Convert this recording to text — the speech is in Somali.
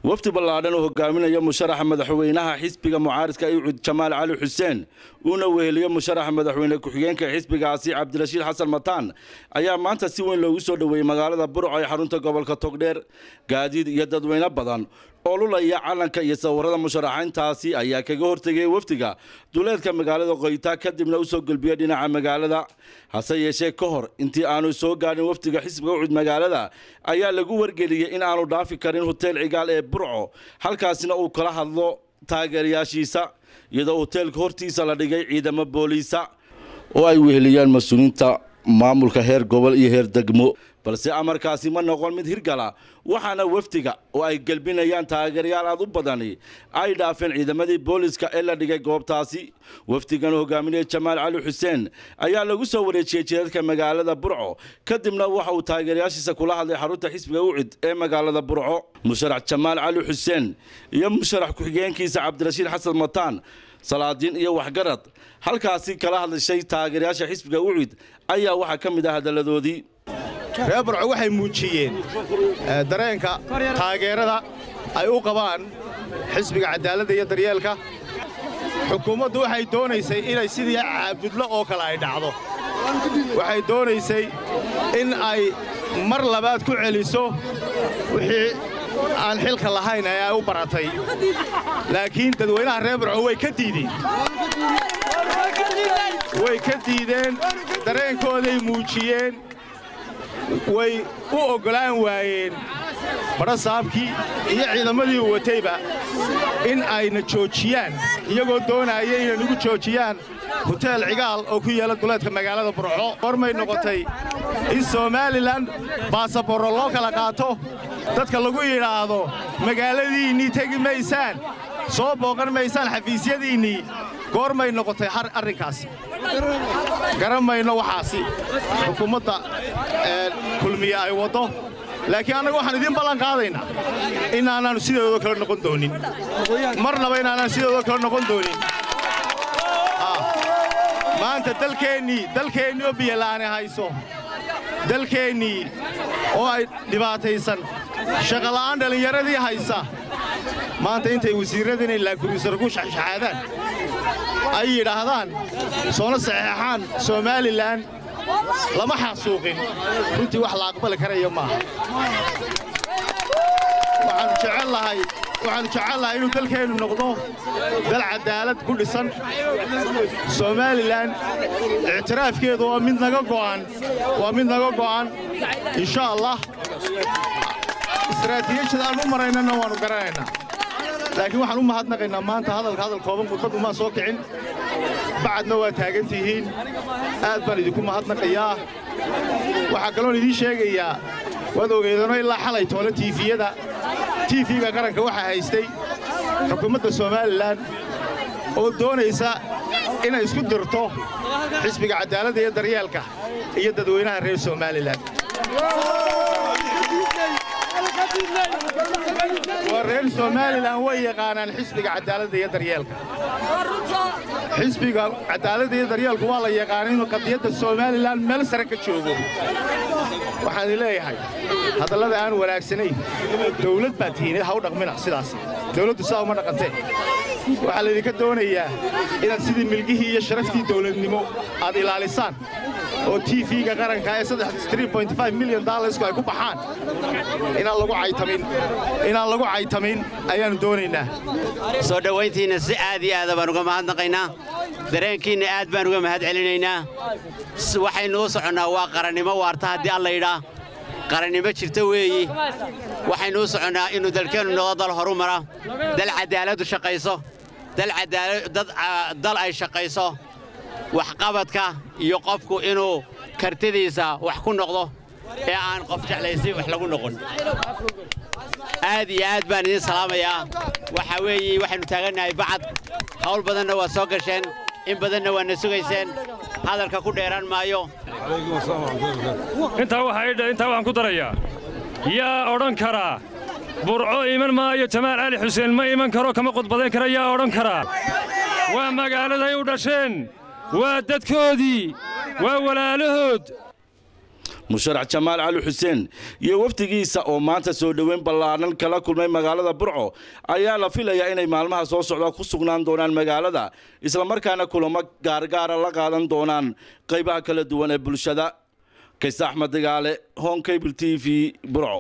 Wafdi ballaadhan oo hogaaminaya musharaxa madaxweynaha xisbiga mucaaridka UCID, Jamaal Cali Xuseen, uuna weheliyo musharaxa madaxweyne ku-xigeenka xisbigaasi, Cabdirashiid Xasan Mataan, ayaa maanta si weyn loogu soo dhoweeyey magaalada Burco ee xarunta gobolka Togdheer. Gaadiid iyo dadweyne badan oo lulaya calanka iyo sawirada musharaxiintaasi ayaa kaga hortegay wafdiga duleedka magaalada Qoyta, kadibna usoo gelbiyey dhinaca magaalada. Hase yeeshee, ka hor intii aanu soo gaadhin wafdiga xisbiga UCID magaalada, ayaa lagu wargeliyey in aanu dhaafi karin Hotel Cigaal ee Burco, halkaasina uu kala hadlo taageerayaashiisa, iyadoo hoteelka hortiisa la dhigay ciidamo booliisa oo ay weheliyaan mas-uuliyiinta maamulka heer gobol iyo heer degmo. Balse amarkaasi ma noqon mid hirgala, waxaana wafdiga oo ay gelbinayaan taageerayaal aad u badani ay dhaafeen ciidamadii booliska ee la dhigay goobtaasi. Wafdigan hogaaminaya Jamaal Cali Xuseen ayaa lagu soo wareejiyey jidadka magaalada Burco, kadibna waxa uu taageerayaashiisa kula hadlay xarunta xisbiga UCID ee magaalada Burco. Musharax Jamaal Cali Xuseen iyo musharax ku-xigeenkiisa Cabdirashiid Xasan Mataan, salaadiin iyo waxgarad halkaasi kala hadlashay taageerayaasha xisbiga UCID ayaa waxaa ka mid ah hadalladoodii. Reer Burco waxay muujiyeen dareenka taageerada ay u qabaan Xisbiga Caddaaladda iyo Daryeelka. Xukuumaddu waxay doonaysay inay sidii Caabudlo oo kale ay dhacdo. Waxay doonaysay in ay mar labaad ku celiso wixii aan xilka lahayn ee ay u baratay, laakiin dadweynaha reer Burco way ka diideen, way ka diideen. Dareenkooday muujiyeen. Way u oggolaan waayeen badhasaabkii iyo ciidamadii u watayba in ayna joojiyaan, iyagoo doonaaya inay nagu joojiyaan Huteel Cigaal oo ku yaalla duleedka magaalada Burco. Hormay noqotay in Somalilan baasaboorro loo kala qaato, dadka lagu yidhaahdo magaaladiinnii tegi maysaan, soo booqan maysaan xafiisyadiinnii? Goormay noqotay arrinkaasi? Garan mayno waxaasi xukuumadda Kulmiye ay waddo, laakiin annaga waxaan idiin ballan qaadaynaa inaanaannu sideedoo kale noqon doonin, marnaba inaanaan sideedoo kale noqon doonin. Maanta dalkeennii, dalkeennii oo biyola'aani hayso, dalkeennii oo ay dhibaataysan, shaqola'aan dhallinyaradii haysa, maanta intay wasiirradina laakuruusar ku shaxshaxaadaan ay yidhaahdaan, soona saxeexaan Somalilan lama xasuuqin, runtii wax la aqbali karaya maaha. Waxaannu jecellahay inuu dalkeennu noqdo dal caddaalad ku dhisan. Somalilan ictiraafkeedu waa mid naga go'an, waa mid naga go'an, insha Allah. Istaraatiijiyada aan u maraynana waannu garanaynaa, laakiin waxaan u mahadnaqaynaa maanta. Hadalka hadal kooban, khudbaddu maan soo kicin, bacadna waa taagan tihiin. Aad baan idinku mahadnaqayaa. Waxaa kaloon idiin sheegayaa, waad ogeedano, ilaa xalay toole tiifiyada, TV-ga qaranka waxaa haystay xukuumadda Somalilan oo doonaysa inay isku dirto Xisbiga Caddaaladda iyo Daryeelka iyo dadweynaha reer Somalilan. Waa reer Somalilan way yaqaanaan Xisbiga Caddaaladda iyo Daryeelka. Xisbiga Caddaaladda iyo Daryeelku waa la yaqaana inuu qadiyadda Somalilan meel sare ka joogo. Waxaan leeyahay, hadallada aan wanaagsanayn, dawlad baa tihiin, ha u dhaqmina sidaas. Dawladdu sidaa uma dhaqantee. Waxaa laydinka doonayaa inaad sidii milgihii iyo sharaftii dawladnimo aad ilaalisaan, oo TV-ga qaranka ee milyan dollarsku ay ku baxaan inaan lagu caytamin, inaan lagu caytamin ayaannu doonaynaa. Soo dhowayntiinna si aad iyo aada baan uga mahadnaqaynaa. Dareenkiinna aad baan uga mahad celinaynaa. Waxaynu u soconnaa waa qarannimo waarta, haddii Alla yidhaa, qarannimo jirta weeyi. Waxaynu u soconnaa inuu dalkeennu noqdo dal horumara, dal caddaaladdu shaqayso, dal ay shaqayso waxqabadka iyo qofku inuu kartidiisa wax ku noqdo ee aan qof jeclaysi wax lagu noqon. Aad iyo aad baan idiin salaamayaa. Waxaa weeye, waxaynu taagannahay bacad, hawl badanna waa soo gasheen, in badanna waa na sugayseen. Hadalka ku dheeraan maayo. Intaa waxaan ku darayaa, yaa odhan karaa Burco iman maayo, Jamaal Cali Xuseen ma iman karo, kama qudbadayn kara? Yaa odhan karaa? Waa magaaladay u dhasheen, waa dadkoodii, waa walaalahood. Musharax Jamaal Cali Xuseen iyo wafdigiisa oo maanta soo dhoweyn ballaadhan kala kulmay magaalada Burco ayaa la filayaa inay maalmaha soo socda ku sugnaan doonaan magaalada, islamarkaana kulamo gaargaara la qaadan doonaan qaybaha kala duwan ee bulshada. Kayse Axmed Digaale, Horn Cable TV, Burco.